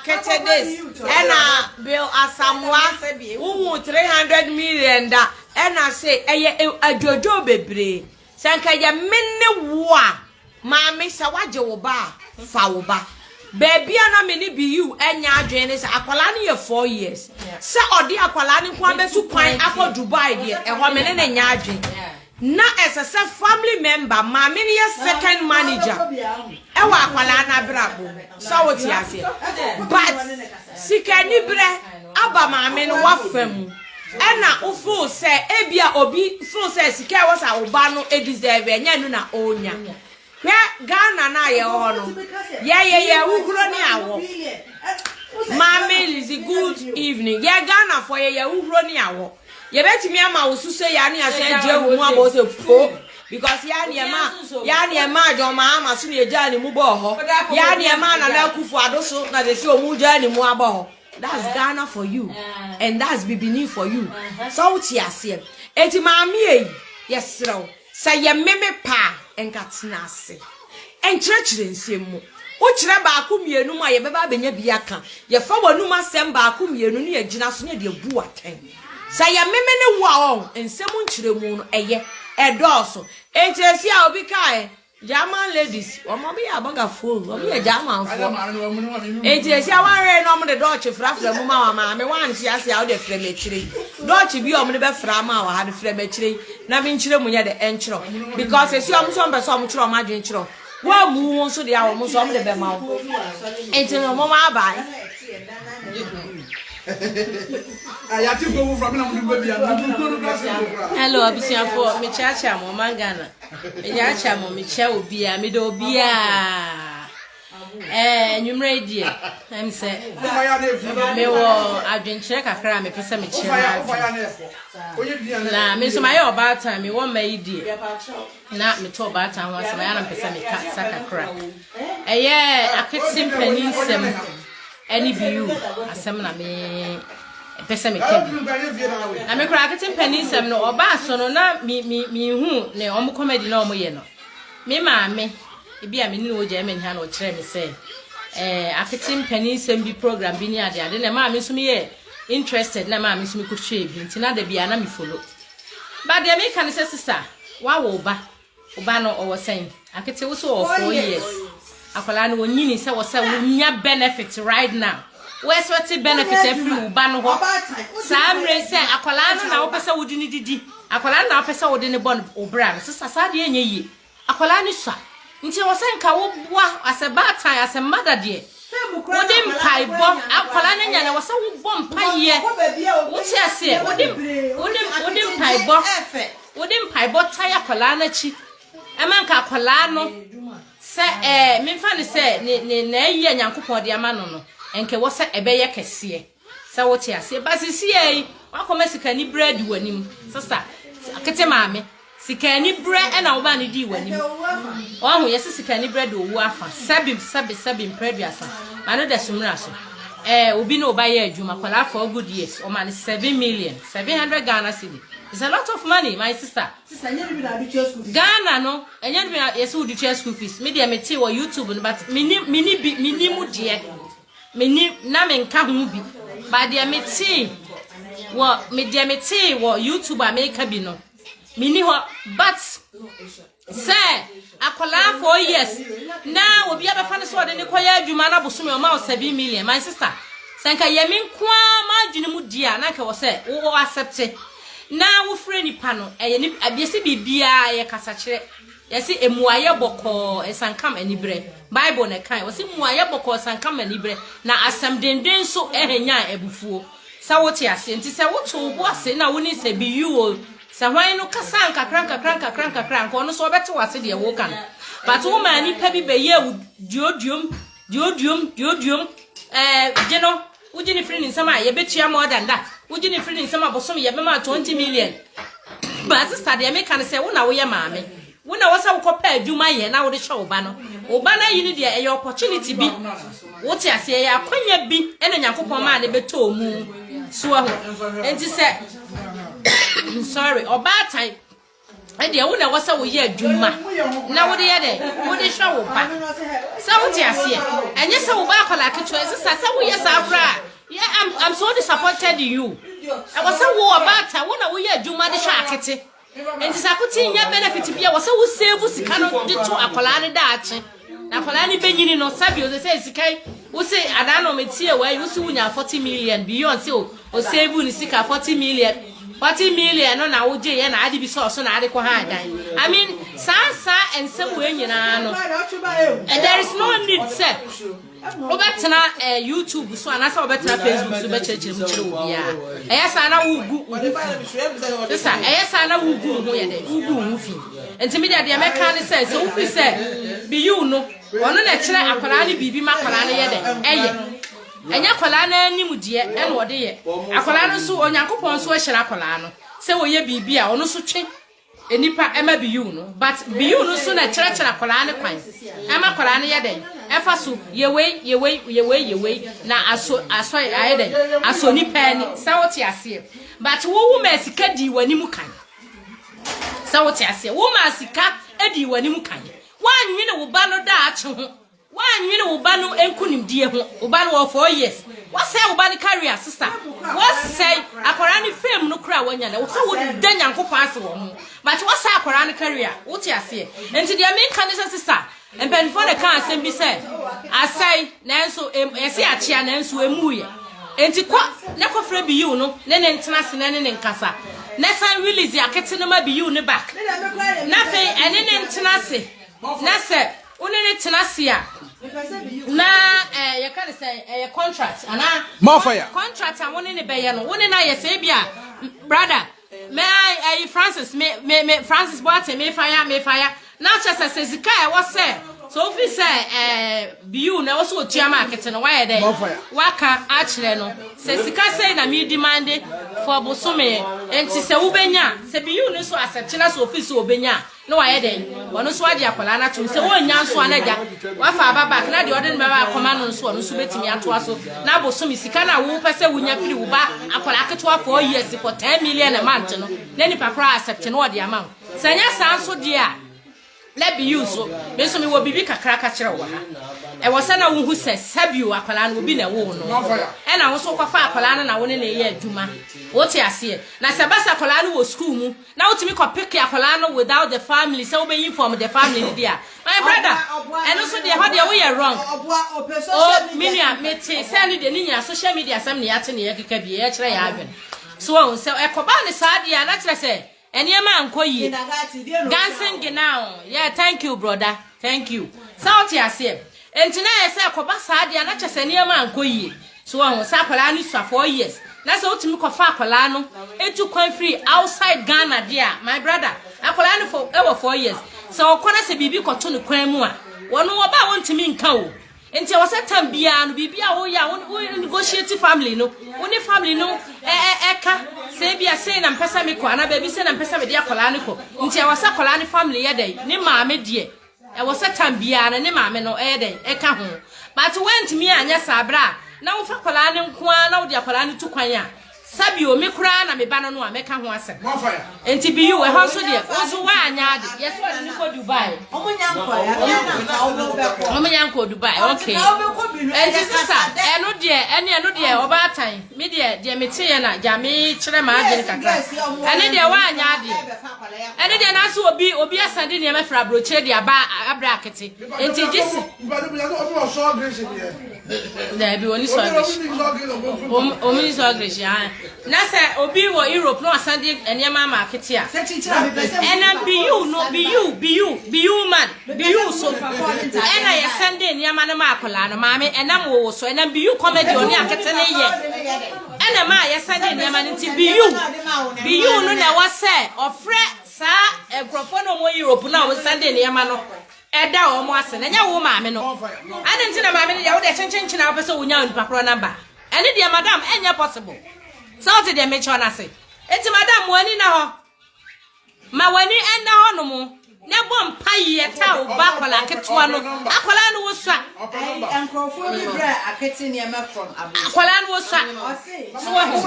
Akete this, ɛna Bill Asamoah, wohu 300 million da, ɛna se ɛyɛ adwodwo bebree. Sɛ nka yɛ me ne wo a, maame sɛ woagye wo ba a, fa wo ba. Baabi a na me ne BU anya adwene ne sɛ akwadaa no yɛ 4 years. Sɛ ɔde akwadaa no nko abɛsu kwan akɔ Dubai deɛ, ɛhɔ me ne ne nya adwene. Na ɛsɛ sɛ family member, maame no yɛ second manager ɛwɔ akwadaa no abrabɔ mu. Sɛ wote aseɛ. But sikani berɛ aba maame no wafa mu. Ɛna wofoo sɛ ebia obi foo sɛ sika ɛwɔ sɛ wo ba no deserve, ɛnyɛ no na ɔnya. Hwɛ, Ghana no a yɛwɔ hɔ no, yɛyɛ yɛ ahuhuro ne awɔ. Maame Lizzy, good evening. Yɛ Ghanafoɔ, yɛyɛ ahuhuro ne awɔ. Yɛbɛtumi ama wo so sɛ yɛa ne asan gye wo mu abɔ wo sɛ po because yɛa nneɛma yɛa nneɛma John Mahama so ne yɛgyaa ne mu bɔɔ hɔ. Yɛa nneɛma Nana Akufo Addo so na de sɛ ɔmu gyaa ne mu abɔ hɔ. That's Ghana for you and that's Bibini for you. Sɛ wote aseɛ. Eti maame yi, yɛserɛ wo sɛ yɛ meme paa, nka tena ase. Nkyerɛkyerɛ nsɛm mu. Wokyerɛ baako mmienu mu a, yɛbɛba abɛnya bi aka. Yɛfa w'anum asɛm baako mmienu ne yɛgyina so ne yɛde abu atɛn. Sɛ yɛ meme ne wo a, ɔn nsɛm nkyerɛmu no ɛyɛ ɛdɔɔso. Enti esi a obi kae German ladies, wɔn mo yɛ abɔgafoɔ, wɔn yɛ Germanfoɔ. Enti esi a wɔahwɛ na wɔn de dɔɔkye frafra mu ma wɔn maame wɔante ase a, wɔde frɛ me akyire yi. Dɔɔkye bi a wɔn de bɛfra ama wɔ ha de frɛ me akyire yi na me nkyerɛ mu nyɛ de ɛnkyerɛw because esi wɔn nso mpɛ sɛ wɔn kyerɛ wɔn adwene kyerɛw. Wɔn amu wo nso deɛ a, wɔn nso wɔn de bɛma wo. Enti no wɔn abae. Yàtí kò wúfra mi na mo de bɛ bi a mi kúrò ní kílásì kò kúrò. Hello abusuafoɔ, mekyeakyea mo. Ɔman Ghana, mekyeakyea mo, mekyia obiara, meda obiara. Nwummerɛ yi deɛ, ɛm sɛ mewɔ adwenkyerɛ kakra a mepɛ sɛ mekyerɛ m'adwene. Na me nso mayɛ ɔbaatan, mewɔ mma yi deɛ, na meto ɔbaatan ho asɛm ayɛ na mepɛ sɛ meka sa kakra. Ɛyɛ Akete mpanin nsɛm ɛne biu asɛm na me pɛ sɛ meka bi. Na me koraa, Akete mpanin nsɛm no ɔbaa so no, na me me mehu ne ɔmo comedy na ɔmo yɛ no. Me maame ebi a me ne no wɔ Germany ha na ɔkyerɛ me sɛ Akete mpanin nsɛm bi program bi ne ade ade, na maame nso meyɛ interested na maame nso mekɔhwɛ bi, nti na da bi a na me follow. Ba deɛ meka ne sɛ, sister, wawo ba, wo ba no ɔwɔ sɛn? Akete, wo so ɔwɔ 4 years. Akwadaa no wɔnyini sɛ wɔ sɛ wonya benefit right now. Wo expect benefit afiri wo ba no hɔ saa mmerɛ sɛ akwadaa no na wopɛ sɛ wode ne didi, akwadaa no na wopɛ sɛ wode ne bɔ wo bra no. Sister, saa deɛ ɛnyɛ yie. Akwadaa no sua, nti ɛwɔ sɛ nka woboa asɛ baatan, asɛ mother deɛ, wode mpaebɔ akwadaa no anya no, ɛwɔ sɛ wobɔ mpayɛ. Wote aseɛ? Wode mpaebɔ tae akwadaa no akyi ɛma nka akwadaa no sɛ memfa ne sɛ ne n'ayi a Nyankopɔn de ama no, nka ɛwɔ sɛ ɛbɛyɛ kɛseɛ. Sɛ wote aseɛ ba, sisi yi wakɔma sikani berɛ adi w'anim. Sister Akete maame, sikani berɛ ɛna woba ne dii w'anim. Ɔho yɛsɛ sikani berɛ de owu afa sɛbi sɛbi sɛbi mpɛ 30 ma no da sumina so. Obi ne ɔba yɛ adwuma kwalaa 4 good years, ɔma ne 7 million 700 Ghana cedi. It's a lot of money, my sister. Ghana no, ɛnyɛ no bi na yɛsɛ wode tua school fees. Me deɛ, mete wɔ YouTube no, but mini bi, mini mu deɛ mini na menka ho bi, but deɛ metee wɔ me deɛ metee wɔ YouTube a meka bi no, mini hɔ. But sɛ akwadaa 4 years na obi abɛfa no sɛ ɔde ne kɔyɛ adwuma na bosome ɔma wo 7 million, my sister, sɛ nka yɛ me nko ara m'adwene mu di a, na nka wɔ sɛ wowɔ accept na wofrɛ nipa no. Ɛyɛ ni yɛsi biribiara yɛ kasakyerɛ. Yɛsi emuayɛ bɔkɔɔ ɛsankam anibrɛ. Bible na ɛkan wɔsi muayɛ bɔkɔɔ ɛsankam anibrɛ, na asɛm denden nso ɛhɛnya abufuo. Sɛ wote ase, nti sɛ woto wo bo ase na woni sɛ bi yi o, sɛ hwan no kasa nkakra nkakra nkakra nkakra, nka ɔno nso ɔbɛte wase deɛ woka no. But wo maa nipa bi bɛyɛ wo duoduom duoduom duoduom, gye no, wogye ne firi ne nsɛm a yɛbɛtua more than that, wogye ne firi ne nsɛm a bosom yɛbɛma 20 million. But sister, deɛ meka no sɛ wo na woyɛ maame, wo na wɔsɛ wokɔpɛ adwuma yɛ na wode hyɛ wo ba no. Wo ba no ayi no deɛ, ɛyɛ opportunity bi. Wote aseɛ? Ɛyɛ akwanya bi ɛna Nyankopɔn maa ne bɛtɔɔ mu so aho. Nti sɛ, sorry, ɔbaatan. Ɛdeɛ wo na ɛwɔ sɛ woyɛ adwuma na wode yɛ dɛ wode hwɛ wo ba. Sɛ wote aseɛ, ɛnyɛ sɛ wo ba akwadaa ketewa sisa sɛ woyɛ saa koraa. Yeah, I'm so disappointed in you. Ɛwɔ sɛ wo ɔbaatan wo na woyɛ adwuma de hwɛ akete. Nti sɛ akote nya benefit bi a wɔ sɛ wo save sika no de to akwadaa no daakye. Na akwadaa no bɛnyini no sɛbi o sɛ sika yi wo se adaa no metie wɔ yi wo se wonya 40 million beyond sɛ o o save ne sika 40 million 40 million no na wogye yɛ na ade bi sɛ ɔso na ade kɔ ha adan. I mean saa nsɛm wei nyinaa no there is no need sɛ wobɛtena YouTube so anaasɛ wobɛtena Facebook so bɛkyerɛkyerɛ mu kyerɛ obiara. Ɛyɛ saa na wogu wo ho fi. Sisa, ɛyɛ saa na wogu wo ho yɛ dɛ, wogu wo ho fi. Nti me deɛ deɛ mɛka ne sɛ, sɛ wofiri sɛ biyiw no, ɔno na ɛkyerɛ akwadaa no biribi ma akwadaa no yɛ dɛ, ɛyɛ. Ɛnyɛ akwadaa no anim deɛ ɛna ɔde yɛ. Akwadaa no nso, Onyankopɔn nso ahyira akwadaa no sɛ wɔyɛ biribi a ɔno nso twe nnipa ɛma biyiw no, but biyiw no nso na kyerɛkyerɛ akwadaa no kwan ɛma akwadaa no yɛ dɛn ɛfa so yɛ wei, yɛ wei, yɛ wei, yɛ wei na aso asɔ ayɛ dɛn asɔ nipa ani sɛ wote aseɛ. But wo ma sika di w'anim kan sɛ wote aseɛ, wo ma sika di w'anim kan, woanwene wo ba no daakye ho, woanwene wo ba no nkonimdie ho. Wo ba no wɔ 4 years, wɔsɛe wo ba no career, sister, wɔsɛe akwadaa no fame no kora wanya no sɛ woda Nyankopɔn ase wɔ ho, but wɔsɛe akwadaa no career, wote aseɛ. Nti deɛ meka ne sɛ, sister, mpanimfoɔ na ka asɛm bi sɛ asɛe nanso yɛse akyea nanso emu yɛ. Nti kɔ na kɔfrɛ biyiw no ne ne ntena ase na ne ne nkasa na san release akete no ma biyiw ne back na afei ɛne ne ntena ase na sɛ wo ne ne tena ase a na yɛka ne sɛ ɛyɛ contract anaa contract a wo ne ne bɛyɛ no, wo ne no ayɛ sɛ ebi a brother me ayi Francis me me me Francis Boateng me fa ya me fa ya na kyerɛ sɛ sɛ sika a ɛwɔ sɛ sɛ ofi sɛ biu na ɛwɔ sɛ otua ma akete no wayɛ dɛ waka akyerɛ no sɛ sika sɛi na me demand for bosome, nti sɛ wobɛnya sɛ biu no nso accept na sɛ ofi sɛ obɛnya na wayɛ dɛn ɔno nso agye akwadaa no atom. Sɛ wɔnnya nso a na agya wafa aba back na deɛ ɔde no bɛba akɔma no nso ɔno nso bɛtumi atoa so na abosome sika no a wopɛ sɛ wonya firi wo ba akwadaa ketewa 4 years for 10 million a month no na nipa koraa accept no ɔde ama wo. Sɛ nyɛ saa nso deɛ a let be you so me nso mewɔ biribi kakra ka kyerɛ wɔ ha. Ɛwɔ sɛ na wohu sɛ sɛbio akwadaa no obi na ɛwoo no ɛna wo nso wokɔfa akwadaa no na wo ne ne yɛ adwuma, wote aseɛ. Na sɛ ɛba sɛ akwadaa no wɔ school mu na wotumi kɔ pick akwadaa no without the family sɛ wobɛyi inform the family no deɛ a, my brother, ɛno nso deɛ hɔ deɛ woyɛ wrong. O me nua, mete sɛ no deɛ ne nyina social media asɛm ne yɛate ne yɛkeka bi yɛkyerɛ yɛ adwene so wɔn sɛ ɛkɔbaa ne saa deɛ a na kyerɛ sɛ nneɛma ankɔ yie. Gansen genau, yeah, thank you brother, thank you. Sɛ wote aseɛ, nti na yɛ sɛ ɛkɔba saa deɛ a na kyerɛ sɛ nneɛma ankɔ yie so wɔn sɛ akwadaa no sua 4 years na sɛ wotumi kɔfa akwadaa no etu kwan firi outside Ghana deɛ a, my brother, akwadaa no for ɛwɔ 4 years sɛ ɔkɔ na sɛ biribi kɔto ne kwan mu a wɔn wɔba a wɔntumi nka o. Nti ɛwɔ sɛ time biara no biribi a woyɛ a wo negotiate family no, wo ne family no ɛ ɛ ɛka sɛ ebi a sei na mpɛ sɛ mekɔ anaa baabi sei na mpɛ sɛ mede akwadaa no kɔ. Nti ɛwɔ sɛ akwadaa no family yɛ dɛn ne maame deɛ ɛwɔ sɛ time biara no ne maame no ɛyɛ dɛn ɛka ho. But woantumi anyɛ saa berɛ a na wofa akwadaa no nko ara na wode akwadaa no tu kwan a, sabio me koraa na me ba no no a mɛka ho asɛm. Nti biyu ɛhɔ nso deɛ wo nso woanyɛ ade yɛsɛ ɔde no kɔ Dubai. Ɔmo nya nkɔ afei na nka ɔmo bɛkɔ. Ɔmo nya nkɔ Dubai, okay. Nti sisa ɛno deɛ ɛne ɛno deɛ ɔbaatan me deɛ deɛ meteɛ na gya me kyerɛ maa adwene kakra. Ɛne deɛ woanyɛ adeɛ ɛne deɛ n'aso obi asan de nneɛma fira aburokyire de aba abrɛ akete nti gye si daabi oni sɔ English, oni sɔ English ah. Na sɛ obi wɔ Europe na wasan de nneɛma ama akete a ɛnam biyu no biyu biyu biyu man biyu so ɛna yɛsɛn de nneɛma no ma akwadaa no maame ɛnam wɔwɔ so ɛnam biyu comedy ɔne akete ne yɛ ɛna maa yɛsɛn de nneɛma no. Nti biyu biyu no na ɛwɔ sɛ ɔfrɛ saa nkurɔfoɔ no a wɔwɔ Europe na wɔsɛn de nneɛma no ɛda wɔn ase na ɛnyɛ wo maame no ade. Nti na maame no deɛ wode kyenkyenkyen a wopɛ sɛ wonya onipa korɔ number ɛne deɛ, madam, ɛnyɛ possible sɛ wote deɛ mekyerɛ no ase. Nti madam, mo ani na hɔ ma w'ani ɛnna hɔ nom na bɔ mpaeɛ ta wo ba akwadaa ketewa no, akwadaa no wɔ sua. Nkurɔfoɔ bi brɛ akete nneɛma from aburokyire. Akwadaa no wɔ sua so wɔ ho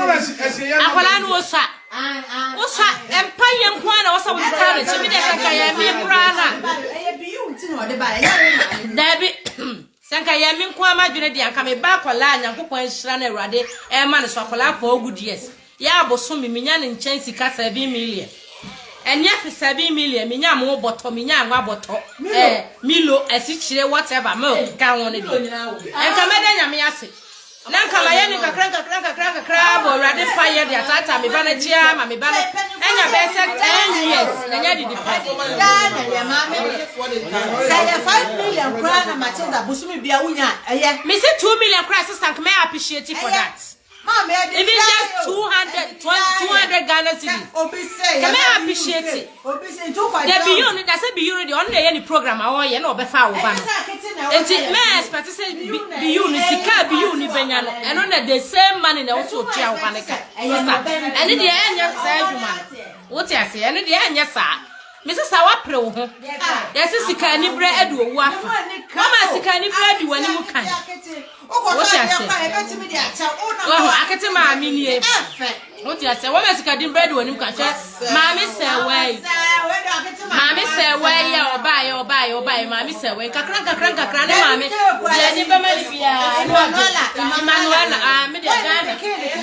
akwadaa no wɔ sua. Wosa mpa yɛ nko ara na wɔsɛ wode taa n'akyi me deɛ sɛ nka yɛ me koraa na. Daabi sɛ nka yɛ me nko ara m'adwene deɛ anka me ba akwadaa a Nyankopɔn ahyira no Awurade ɛrema no so akwadaa for good years yɛ abosome menya ne nkyɛn sika 7 million ɛnyɛ fe 7 million menya mo bɔtɔ menya anwa bɔtɔ eh, Milo asikyire whatever milk ka ho no deɛ nka mɛda Nyame ase. Na nka mayɛ no nkakra nkakra nkakra nkakra abɔ Awurade mpaeɛ de ataataa me ba no akyi ara ma me ba no anya bɛyɛ sɛ 10 years na nya didi pa. Daa na yɛ maame sɛ yɛ 5 million koraa na Matilda bosome bia wonya ɛyɛ. Me se 2 million koraa sister nka mɛ appreciate for that. Maame ɛde Even just 200 200 Ghana cedis. Obi sɛ yɛ mɛ appreciate. Obi sɛ nti wokɔ Da biyu no da sɛ biyu no deɛ ɔno na ɛyɛ ne program a ɔyɛ na ɔbɛfa awo ba no nti mɛ expect sɛ biyu no sika a biyu no bɛnya no ɛno na the same money na ɛwɔ so ɔtua wo ba no ka sista ɛne deɛ ɛnyɛ saa adwuma no wote aseɛ ɛno deɛ ɛnyɛ saa me sista wapere wo ho yɛse sika aniberɛ adi owu afa wama sika aniberɛ adi w'anim kan Wote ase? Wahu akete maame nie. Wote ase? Wɔma sika din brɛ de w'anim ka hwɛ maame sɛ wai. Maame sɛ wai a ɔbaayɛ ɔbaayɛ ɔbaayɛ maame sɛ wai nkakra nkakra nkakra ne maame deɛ ne bɛma ne biara ɛno ɔgye. Emmanuela ah me deɛ Ghana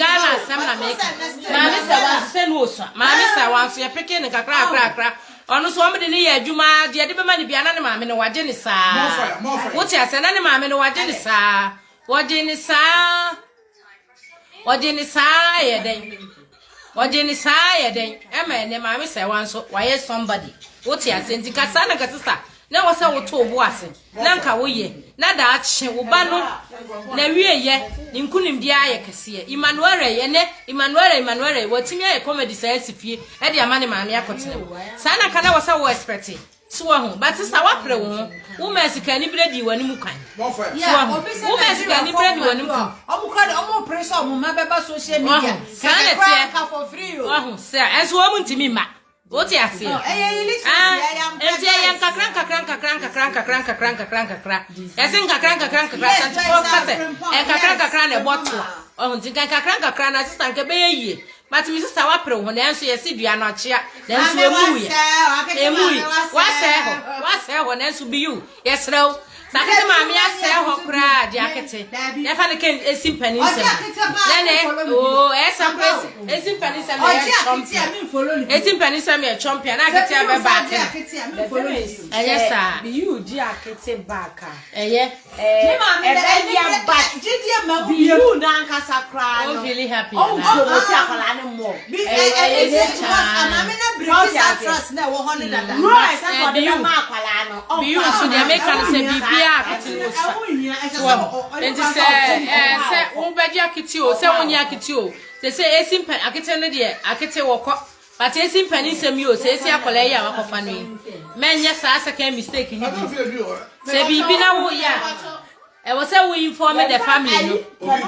Ghana asɛm na meka. Maame sɛ wa nso sɛ no osua. Maame sɛ wa nso yɛ peke ne kakra kakra kakra. Ɔno nso wɔn de ne yɛ adwuma deɛ de bɛma no bia na ne maame no wagye ne saa. Wote aseɛ na ne maame no wagye ne saa. Wɔgye ne saa. Wɔgye ne saa yɛ dɛn? Wɔgye ne saa yɛ dɛn? Ɛma ɛnɛ maame sɛ wa nso wayɛ somebody. Wote aseɛ nti kasa na kasa sa na ɛwɔ sɛ woto wo bo ase na nka woyɛ na daakye wo ba no na wieyɛ ne nkunimdie ayɛ kɛseɛ. Emmanuel ɛnɛ Emmanuel Emmanuel watumi ayɛ comedy saa asi fie ɛde ama ne maame akɔtena mu. Saa na nka na ɛwɔ sɛ wo expect. So wahu? But sister wapere wo ho. Wo maa sika anibere dii w'anim kwan. So wahu? Wo maa sika anibere dii w'anim kwan. Ɔmo kura de ɔmo pere sɛ ɔmo mma bɛba social media. Wahu? Saa na ɛteɛ. Wahu? Sɛ ɛnso wɔn ntumi mma. Wote aseɛ? Ah, nti ɛyɛ nkakra nkakra nkakra nkakra nkakra nkakra nkakra nkakra. Yɛse nkakra nkakra nkakra santifoɔ ka sɛ nkakra nkakra na ɛbɔ toa. Ɔho nti nkakra nkakra na sista nka ɛbɛyɛ yie. But me sista wapere wo ho nanso yɛse dua no akyea nanso emu yɛ. Emu yɛ. Wasɛe hɔ. Wasɛe hɔ nanso biyu. Yɛsrɛ wo, sɛ akete maame asɛe hɔ koraa a, gye akete na ɛfa no kɛ esi mpanin nsam. Na ne oo ɛyɛ sa koraa esi esi mpanin nsam yɛ chɔmpia. Esi mpanin nsam yɛ chɔmpia na akete abɛ baake no. Ɛyɛ saa. Biyu gye akete back a. Ɛyɛ. Ɛbɛyɛ but Biyu n'ankasa koraa no. Ɔnfili happy anaa. Ɔnpromote akwadaa no more. Ɛyɛ nature. Maame na breki saa trust na ɛwɔ hɔ ne dada. Role a ɛsɛ sɛ ɔde bɛma akwadaa no. Biyu nso deɛ meka no sɛ biribiara akete no sua. Nti sɛ ɛɛ sɛ wobɛgye akete o sɛ wonyɛ akete o sɛ sɛ esi mpɛ akete no deɛ akete wɔkɔ but esi mpɛ ne nsɛm yi o sɛ esi akwadaa yi a wakɔfa no yi mɛnyɛ saa second mistake no bi sɛ biribi na woyɛ a. Ɛwɔ sɛ wo inform the family no.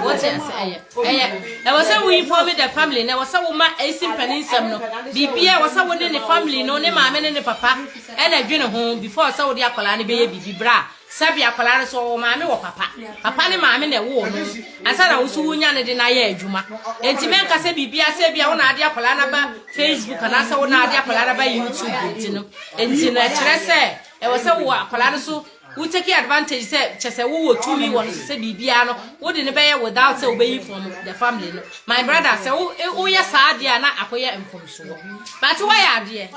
Wote ase ɛyɛ. Ɛyɛ. Ɛwɔ sɛ wo inform the family no. Ɛwɔ sɛ wo ma esi mpanin nsɛm no. Biribiara ɛwɔ sɛ wo ne ne family no, ne maame ne ne papa ɛna dwene ho before sɛ wode akwadaa no bɛyɛ biribi bra. Sɛbi akwadaa no so ɔwɔ maame wɔ papa. Papa ne maame na ɛwoo no. Ansa na wo so wonya ne de no ayɛ adwuma. Enti mɛnka sɛ biribiara sɛ ebia wo na ade akwadaa no aba Facebook anaasɛ wo na ade akwadaa no aba YouTube nti no. Enti no ɛkyerɛ sɛ ɛwɔ sɛ wo akwadaa no so Wo take advantage sɛ kyɛ sɛ wo wɔ tumi wɔ no so sɛ biribiara no wo de no bɛyɛ without sɛ wobɛyi from the family no. My brother sɛ wo woyɛ saa adeɛ a na akɔyɛ mfomsoɔ. But woayɛ adeɛ.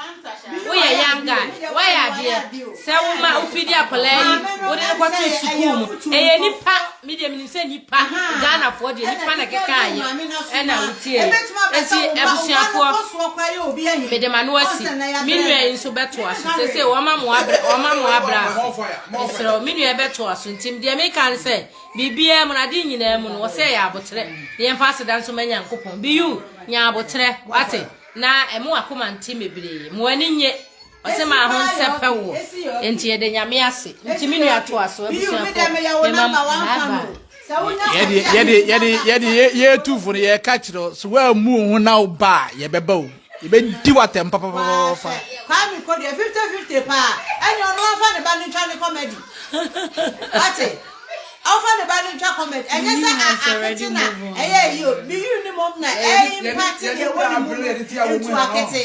Woyɛ young guy. Woayɛ adeɛ sɛ wo ma wo fidi akwadaa yi wode no kɔto sukuu mu. Ɛyɛ nipa me deɛ menim sɛ nipa Ghanafoɔ deɛ nipa na ɛkekaeɛ ɛna wotie. Nti abusuafoɔ mede m'ano asi. Me nua yi nso bɛtoa so. Seesei wɔma mo abrɛ wɔma mo abrɛ ase. Mesrɛ wo, me nua bɛtoa so. Nti deɛ meka ne sɛ, biribiara mu no, ade nyinaa mu no, wɔ sɛ yɛyɛ aboterɛ na yɛmfa aseda nso ma Nyankopɔn. Be you, nya aboterɛ, wate, na ɛmo wakoma nte bebree. Mo ani nye. Ɔse maa ho nsɛpɛ wo. Nti yɛda Nyame ase. Nti me nua toa so, abusuafoɔ. Mema mo bye bye. Yɛde yɛde yɛde yɛde yɛtufo no yɛka kyerɛ wo sɛ woammu wo ho na wo ba a yɛbɛba o yɛbɛdi w'atɛm papapapapa. Kwame kɔ deɛ 50 50 paa ɛne ɔno afa ne ba no ntwa ne comedy wate. Ɔmfa ne ba no ntwa comment. Ɛnyɛ Biyu sɛ has a already akete na moved on. ɛyɛ ayi o. Biyu ne mom na Yɛde ɛyɛ imparte yɛde deɛ ɛwɔ ne mu abere no yɛde tia wɔn into mu na akete.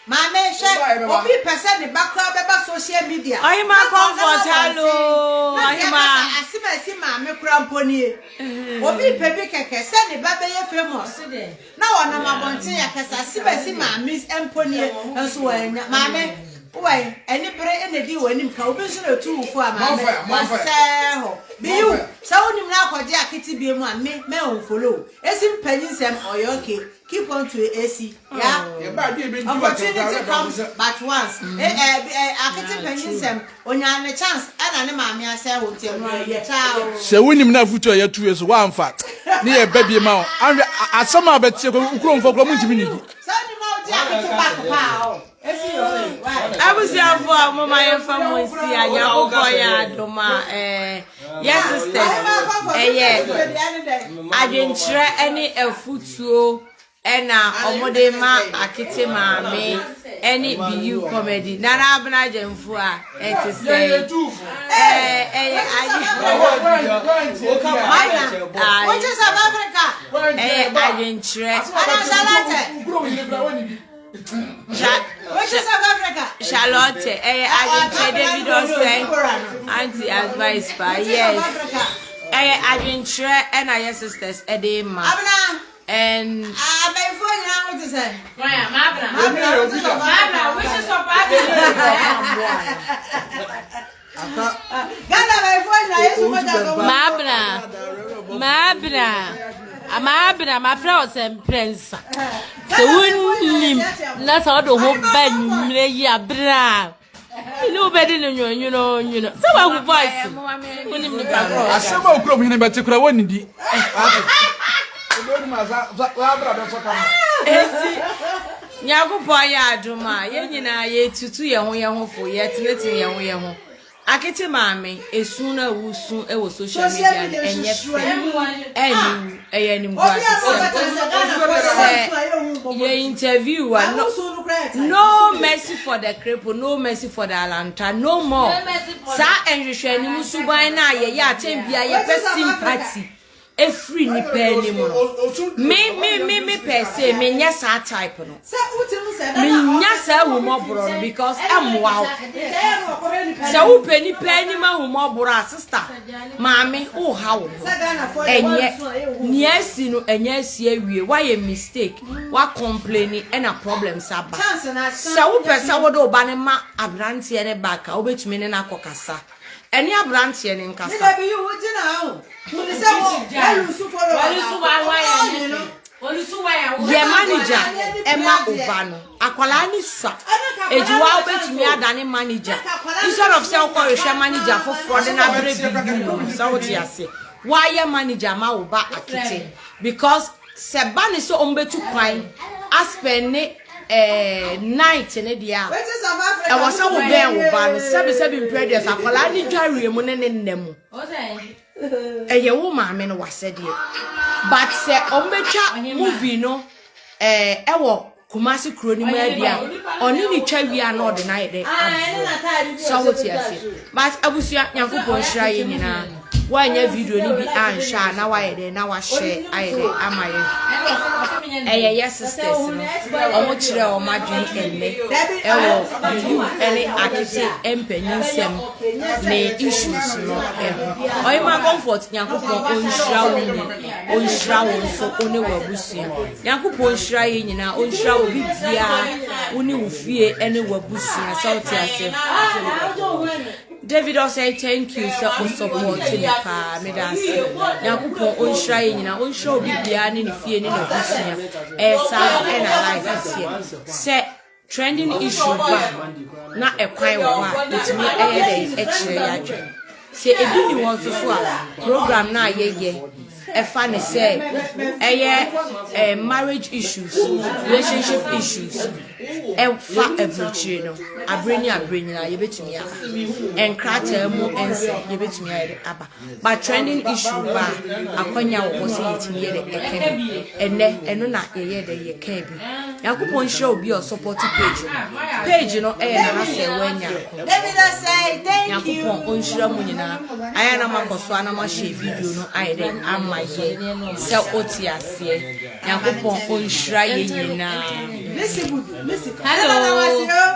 Maame hwɛ, Woba yɛbɛba. obi pɛ sɛ ne ba koraa bɛba social media. Ɔhema Na ɔnam Comfort, abɔnten. hello. Na deɛ Ɔhema. ɛka sɛ asem a ɛsi maame koraa mpo nie. Obi pɛ bi kɛkɛ sɛ ne ba bɛyɛ famous. Na wɔnam abɔnten akasa asem a ɛsi maame mpo nie nso wɔanya. Maame, wowɔ ani bere na edi w'anim ka obi nso na etu wo fo a maame More fire, more fire. wasɛɛ hɔ. Biyu, More fire. sɛ wonim na akɔgye akete bie mu a me mɛ unfollow wo. Esi mpanyin nsɛm ɔyɛ okay. Keep on to esi. Yeah. Yɛba adeɛ bɛdi w'atɛm Opportunity koraa comes sɛ but once. Eh, eh, eh, akete panyin nsɛm onya ne chance ɛna ne maame asɛe hɔ nti ɛno ayɛ. Ciao. Sɛ wonim na afotu a yɛatu yɛ so woamfa ne yɛ ba bi ma wo anhwɛ asɛm a bɛteɛ kɔ wo kuromfoɔ koraa muntumi nnidi. Sɛ wonim na wogye akete back paa o. Esi yɛ ɔyɛ. Why? Abusuafo a moma yɛmfa mo nsi a Nyankopɔn yɛ adom a yɛ sisters ɛyɛ adwenkyerɛ ne afutuo ɛna ɔmode ma akete maame ɛne Biyu Comedy. Nana Abena Gyamfo a ɛte sɛ ɛyɛ Aye. Which is South Africa? Ɛyɛ adwenkyerɛ. Ana Charlotte. Which is South Africa? Charlotte ɛyɛ adwenkyerɛ. David Ɔsɛn anti advice pa. Which is Yes. South Africa? Ɛyɛ adwenkyerɛ ɛna yɛ sisters ɛde ma Abena, and abɛnfo nyinaa ho te sɛ. Why, Mabra? Abena, which is South Mabra, Africa? which is of Africa? Ghana abɛnfo nyinaa Yesu mogya ka ho. Mabra, Mabra, Mabra, mafrɛ wo sɛ mprɛnsa. Sɛ wonim na sɛ wode ho ba nwummerɛ yi aberɛ a ne wobɛdi no nwonwononwono sɛ woahu voice no wonim nipa korɔ. Asɛm a okurom hene bɛte koraa wɔnnidi. Enti Nyankopɔn yɛ adom a yɛn nyinaa yɛtutu yɛn ho yɛn ho fo, yɛtenetene yɛn ho yɛn ho. Akete maame, esu no a wosu wɔ social Social media no media ɛnyɛ susu fɛ, anim. ɛniwu, ɛyɛ Obi a animguasesɛm. ɔbɛka sɛ Ghanafoɔ Sɛ sɛ wɔn ayɛ hu mmɔbɔ. yɛ interview a no, Ahosuo no koraa yɛ tight. no mercy for the cripple, no mercy for the alanta, no more. Saa nhwehwɛ anim suban no a yɛyɛ atɛn bia yɛpɛ sympathy efiri nipa anim no. Me pɛ sɛ menyɛ saa type no. Sɛ wotim sɛ Menya saa ahummɔborɔ no because ɛmmoa wo. Sɛ wopɛ nipa anim ahummɔborɔ a, sister, maame, woha wo ho. Ɛnyɛ nea asi no ɛnyɛ asi awie. Woayɛ mistake, woacomplain ɛna problems aba. Sɛ wopɛ sɛ wode wo ba no ma aberanteɛ ne back a, wobɛtumi ne no akɔkasa. Ɛne aberanteɛ ne nkasa. Nígbà bí yóò gyina hɔ. Kùnì sɛ wɔ wɔlusu follow. Yɛ manager ɛma wo ba no. Akwadaa ne sua. Eti wa wobɛtumi adane manager. Instead of sɛ wokɔhwehwɛ manager foforɔ de n'abrɛ bibi mu no, sɛ wote ase. Woayɛ manager ma wo ba akete. Because sɛ ba ne sɛ ɔmbɛtu kwan aspend ne night ne deɛ a, ɛwɔ sɛ wobɛn wo ba no sɛbi sɛbi mprɛduas akwadaa ne dwareɛ mu ne ne nna mu. Ɛyɛ wo maame no wasɛdeɛ. But sɛ ɔmbɛtwa movie no ɛwɔ Kumasi kuro no mu adi a, ɔne ne twa wie a na ɔde no ayɛ dɛ abrɛ. Sɛ wote ase. But abusua, Nyankopɔn nhyira yɛ nyinaa. Woanyɛ video no bi anhwɛ a na wayɛ dɛ na wahyɛ ayɛ dɛ ama yɛ. Ɛyɛ yɛ sisters no. Ɔmo kyerɛ ɔmo adwene ɛnnɛ ɛwɔ Biyu ɛne akete mpanyinsɛm ne issues no ɛho. Ɔyema Comfort, Nyankopɔn ɔnhyira wo ni, ɔnhyira wo nso wo ne w'abusua. Nyankopɔn nhyira yɛ nyinaa, ɔnhyira wo bibiara, wo ne wo fie ɛne w'abusua. Sɛ wote ase. David ɔsɛ thank you sɛ o support me paa, meda ase. Nyankopɔn ɔnhyira yɛ nyinaa, ɔnhyira obi biara ne ne fie ne n'abusua. Ɛyɛ saa ɛna life teɛ. Sɛ trending issue ba na ɛkwan wɔ hɔ a, ɛtumi ɛyɛ dɛ ɛkyerɛ yɛ adwene. Sɛ ebi ni hɔ nso so a, program no a yɛyɛ ɛfa ne sɛ ɛyɛ marriage issues, relationship issues ɛfa aburokyire no, abere ne abere nyinaa yɛbɛtumi aba. Nkrataa mu nsɛm yɛbɛtumi ayɛ de aba. But trending issue ba a, akwanya wɔ hɔ sɛ yɛtumi yɛ de ɛka bi. Ɛnɛ ɛno na yɛyɛ de yɛka bi. Nyankopɔn nhyira obi a ɔsupporte page no. Page no ɛyɛ Nana Sɛɛwa Nyarko. Nyankopɔn ɔnhyira mu nyinaa. Ayɛ na makɔ so a na mahyɛ video no ayɛ dɛ ama yɛ sɛ wote aseɛ. Nyankopɔn ɔnhyira yɛ nyinaa. Hello,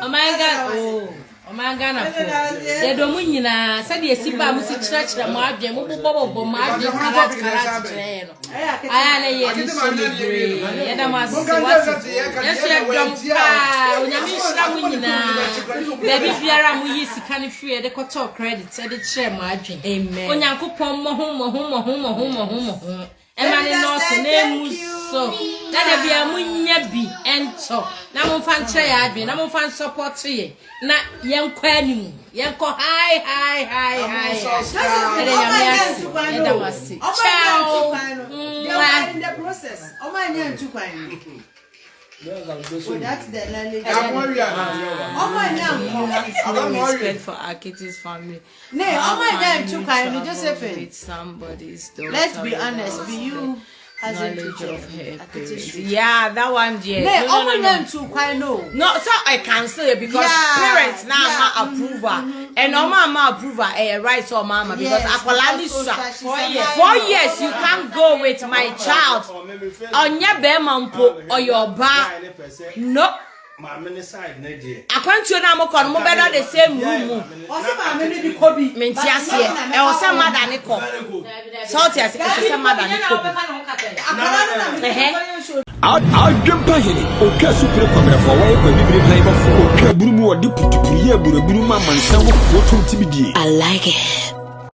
ɔman Ghana, oh, ɔman Ghanafoɔ. Yɛdɔ mo nyinaa sɛdeɛ ɛsi baa mo si kyerɛkyerɛ mo adwene, mo bobɔbobɔ mo adwene karat karat kyerɛ yɛ no. Ayɛ a na yɛ ani sɔ bebree. Yɛda mo ase wate. Yɛn nso yɛdɔ mo paa. Onyame nhyira mo nyinaa. Baabi biara a moyi sika no firi yɛde kɔtɔɔ credit de kyerɛ mo adwene. Amen. Onyankopɔn mmɔho mmɔho mmɔho mmɔho mmɔho mmɔho. Ɛma ne nnɔɔso na emu so na da biara munya bi ntɔ na momfa nkyerɛ yɛn adwene na momfa nsɔpɔto yɛn na yɛnkɔ anim yɛnkɔ high high high high ɛdɛ nyame ase yɛda mo ase ciao mwah. Respect for Akiti's family. Ne ọmọ ẹ̀yà ntu kwan no Josephine. With somebody's daughter. Let's be honest, be you hasn't knowledge to of her Akiti parents. Street. Yeah, that one, yeah. Ne No, no, ọmọ no, ẹ̀yà no. ntu kwan no. No, so I cancel it because Yeah, parents now yeah, yeah, approval. And no mama approval, eh, right so mama because Yes, akwala ni because sua. she's a 4 minor. years you can't go with my child. Onye bema mpo or your ba. No. Maame ne side ne deɛ. Akwantuo na mokɔ no mobɛda the same room mu. Ɔsɛ maame no de kɔ bi. Mente aseɛ. Ɛwɔ sɛ mada ne kɔ. Sɛ wote aseɛ, ɛsɛ sɛ mada ne kɔ bi. Akwadaa no na mede Ɛhɛ. kɔ yɛ nsuo. Adwempa hene otwa supire kwabrɛfo a wɔyɛ kwabibire pan bɔfo otwa aburu mu ɔde putupuru yɛ aburaburu ma amansan wofoɔ tom tibidie. I like it.